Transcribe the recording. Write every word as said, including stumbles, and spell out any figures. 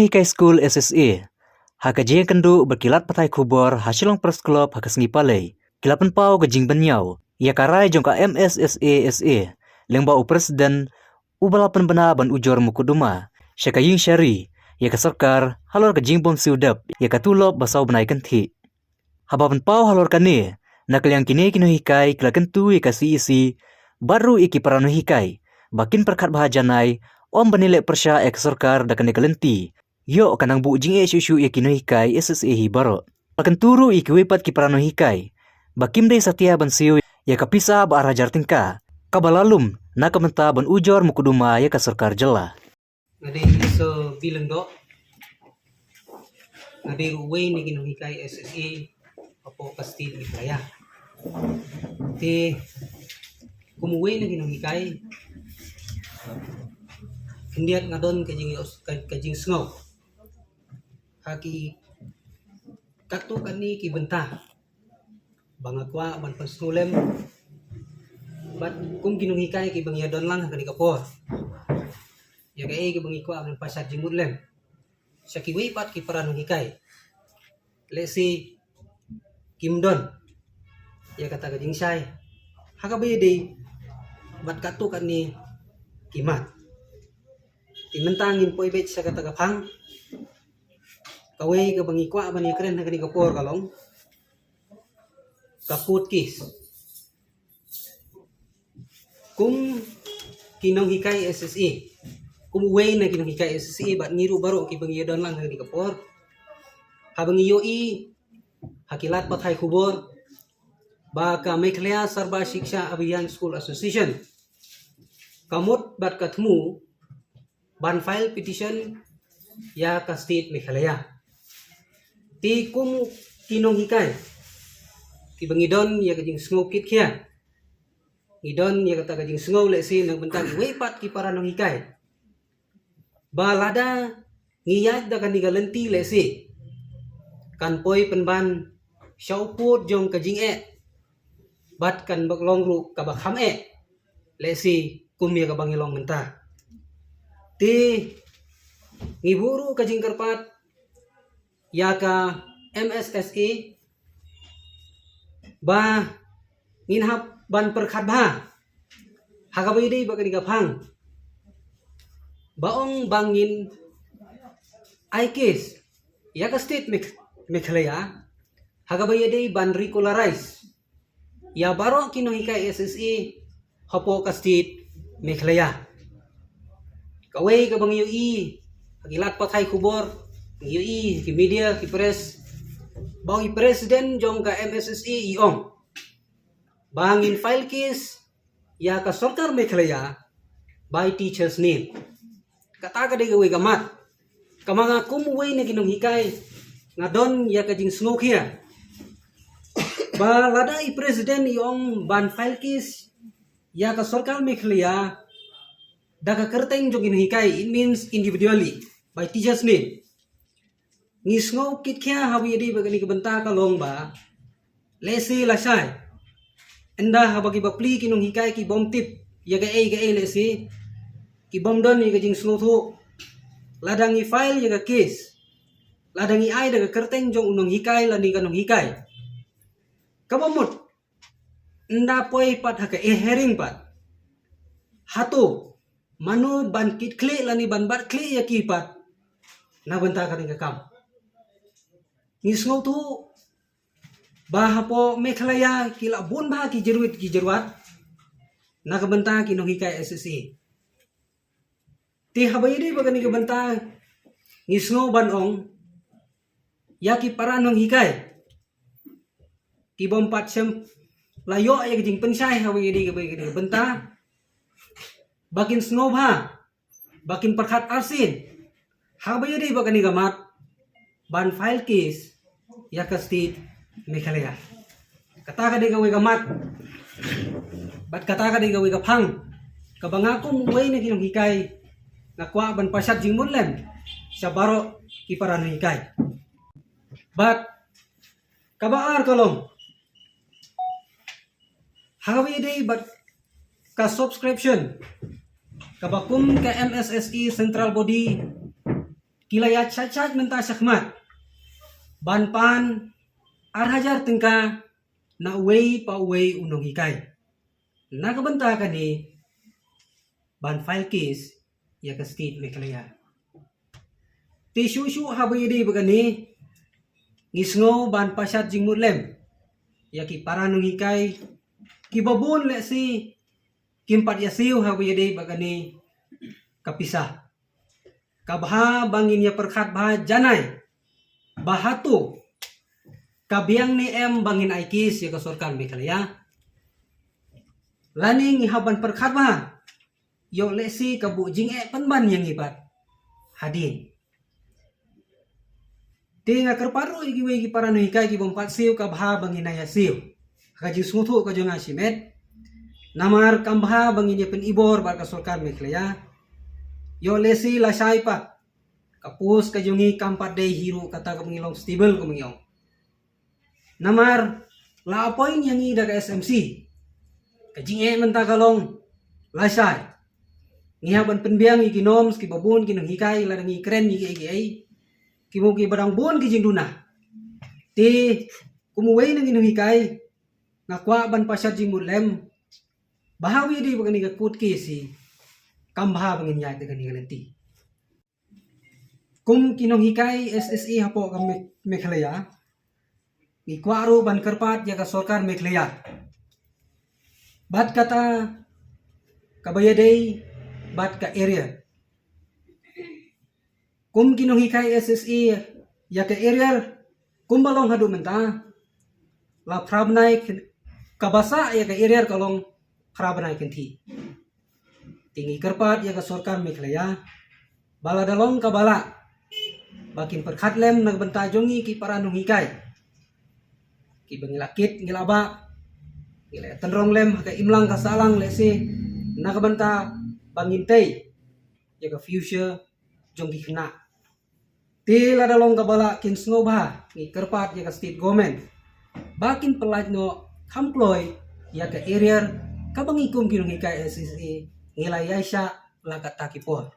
Hikai School S S A. Ha ka jingkynduh bad ki lad pathai khubor ha Shillong Press Club ha ka sngi Palei, ki la pynpaw ka jingpynïaw ïa ka rai jong ka M S S A S A lyngba u president, uba la pynbna ban ujor mukotduma sha ka ïing shari ïa ka sorkar halor ka jingbym siew dep ïa ka tulop ba saw bnai kynthih. Haba pynpaw halor kane, na ka liang kine ki nonghikai ki la kyntu ïa ka C E C bad ruh ïa ki para nonghikai ba kin pyrkhat bha janai, ym ban ïaleh pyrshah ïa ka sorkar da kane ka lynti, ïoh ka nang buh jingeh shuh shuh ïa ki nonghikai S S A hi baroh. La kyntu ruh ïa kiwei pat ki para nonghikai ba kim dei satia ban siew ïa ka pisa ba ar hajar tyngka kaba la lum na ka bynta ban ujor mukotduma ïa ka sorkar jylla. Nga dei Mister Bilengdoh. Nga dei ruh uwei na ki nonghikai S S A hapoh ka state Meghalaya. Te kum uwei na ki nonghikai, khyndiat nga don ka jing, ka, ka jingsngew ha ki katto katne ki bynta ba nga kwah ban pynsngew lem bad kum ki nonghikai kiba ngi ïa don lang ha kane ka por. Ïa kaei kaba ngi kwah ban pashat jingmut lem sha kiwei pat ki para nonghikai, lehse kim don ïa kata ka jingshai ha kaba ïadei bad katto katne ki mat. Te mynta ngin poi beit sha kata ka phang. Kawei kaba ngi kwah ban ïakren ha kane ka por ka long ka court case. Kum ki nonghikai S S A, kum uwei na ki nonghikai S S A bad ngi ruh baroh kiba ngi ïa don lang ha kane ka por, haba ngi ïohi ha ki lad pathai khubor ba ka Meghalaya Sarva Shiksha Abhiyan School Association ka mut bad ka thmu ban file petition ïa ka state Meghalaya. Te kum ki nonghikai kiba ngi don ïa ka jingsngew kit khia, ngi don ïa kata ka jingsngew lehse na ka bynta kiwei pat ki para nonghikai ba lada ngi ïaid da kane ka lynti lehse kan poi pynban sha u pud jong ka jingeh bad kan bak long ruh kaba kham eh lehse kum ïa kaba ngi long mynta. Te ngi buh ruh ka jingkyrpad ïa ka M S S A ba ngin hap ban pyrkhat bha ha kaba ïadei bad kane ka phang ba ong ba ngin ai case ïa ka state Megh-, Meghalaya ha kaba ïadei ban regularize ïa baroh ki nonghikai S S A hapoh ka state Meghalaya. Kawei kaba ngi ïohi ha ki lad pathai khubor, ngi ïohi ha ki media, ki press, ba u president jong ka M S S A i ong ba ngin file case ïa ka sorkar Meghalaya by teachers name. Kata ka dei kawei ka mat kaba nga kum uwei na ki nonghikai nga don ïa ka jingsngew khia ba lada i president i ong ban file case ïa ka sorkar Meghalaya da ka kyrteng jong ki nonghikai, it means individually by teachers name. Ngi sngew kit khia ha kaba ïadei bad kane ka bynta ka long ba lehse lashai ynda haba ki bapli ki nonghikai ki bym tip ïa kaei kaei lehse ki bym don ïa ka jingsngewthuh, lada ngi file ïa ka case, lada ngi ai da ka kyrteng jong u nonghikai lane ka nonghikai, kaba mut ynda poi pat ha ka e-hearing pat, hato mano ban kit khlieh lane ban bat khlieh ïa ki pat na bynta kane ka kam? Ngi sngewthuh ba hapoh Meghalaya ki la bun bha ki jyrwit ki jyrwat na ka bynta ki nonghikai S S A. Te haba ïadei bad kane ka bynta ngi sngew ban ong ïa ki para nonghikai ki bym pat shym la ïoh ïa ka jingpynshai haba ïadei bad kane ka bynta ba kin sngewbha, ba kin pyrkhat arsien haba ïadei bad kane ka mat ban file case ïa ka state Meghalaya. Kata ka dei kawei ka mat bad kata ka dei kawei ka phang kaba nga kum uwei na ki nonghikai nga kwah ban pashat jingmut lem sha baroh ki para nonghikai. Bad kaba ar ka long haba ïadei bad ka subscription kaba kum ka M S S A central body ki la ïaid shat shat mynta shakhmat ban pan ar hajar tyngka na uwei pa uwei u nonghikai, na ka bynta kane ban file case ïa ka state Meghalaya. Te shuh shuh haba ïadei bad kane, ngi sngew ban pashat jingmut lem ïa ki para nonghikai kiba bun lehse kim pat ïasiew haba ïadei bad kane ka pisa. Ka bha ba ngin ïa pyrkhat bha janai ba hato ka biang ne em ba ngin ai case ïa ka sorkar Meghalaya, lane ngi hap ban pyrkhat bha ïoh lehse ka buh jingeh pynban ïa ngi pat hadien. Te nga kyrpad ruh ïa kiwei ki para nonghikai kibym pat siew, ka bha ba ngin ïa siew ha ka jingsngewthuh ka jong nga shimet. Namar kam bha ba ngin ïa pynibor bad ka sorkar Meghalaya ïoh lehse lashai pat ka post ka jong ngi kam pat dei hi ruh kata kaba ngi long stable kumba ngi ong. Namar la appoint ïa ngi da ka S M C, ka jingeh mynta ka long lashai. Ngi hap ban pynbiang ïa ki norms kiba bun ki nonghikai lada ngi kren ïa kiei kiei. Ki mut kiba dang bun ki jingduna. Te kum uwei na ngi nonghikai, nga kwah ban pashat jingmut lem ba haba ïadei bad kane ka court case hi, kam bha ba ngin ïaid da kane ka lynti. Kum ki nonghikai S S A hapoh ka Me-, Meghalaya, ngi kwah ruh ban kyrpad ïa ka sorkar Meghalaya bad kata kaba ïadei bad ka arrear. Kum ki nonghikai S S A ïa ka arrear kumba long haduh mynta, la phra bnai kyn-, kaba sah ïa ka arrear ka long phra bnai kynthih. Te ngi kyrpad ïa ka sorkar Meghalaya ba lada long kaba lah ba kin pyrkhat lem na ka bynta jong ngi ki para nonghikai kiba ngi la kit ngi la bah, ngi la tynrong lem ha ka imlang ka sahlang lehse na ka bynta ba ngin tei ïa ka future jong ki khynnah. Te lada long kaba lah kin sngewbha, ngi kyrpad ïa ka state government ba kin pyllait noh kham kloi ïa ka arrear kaba ngi kum ki nonghikai S S A ngi la ïaishah la katta ki por.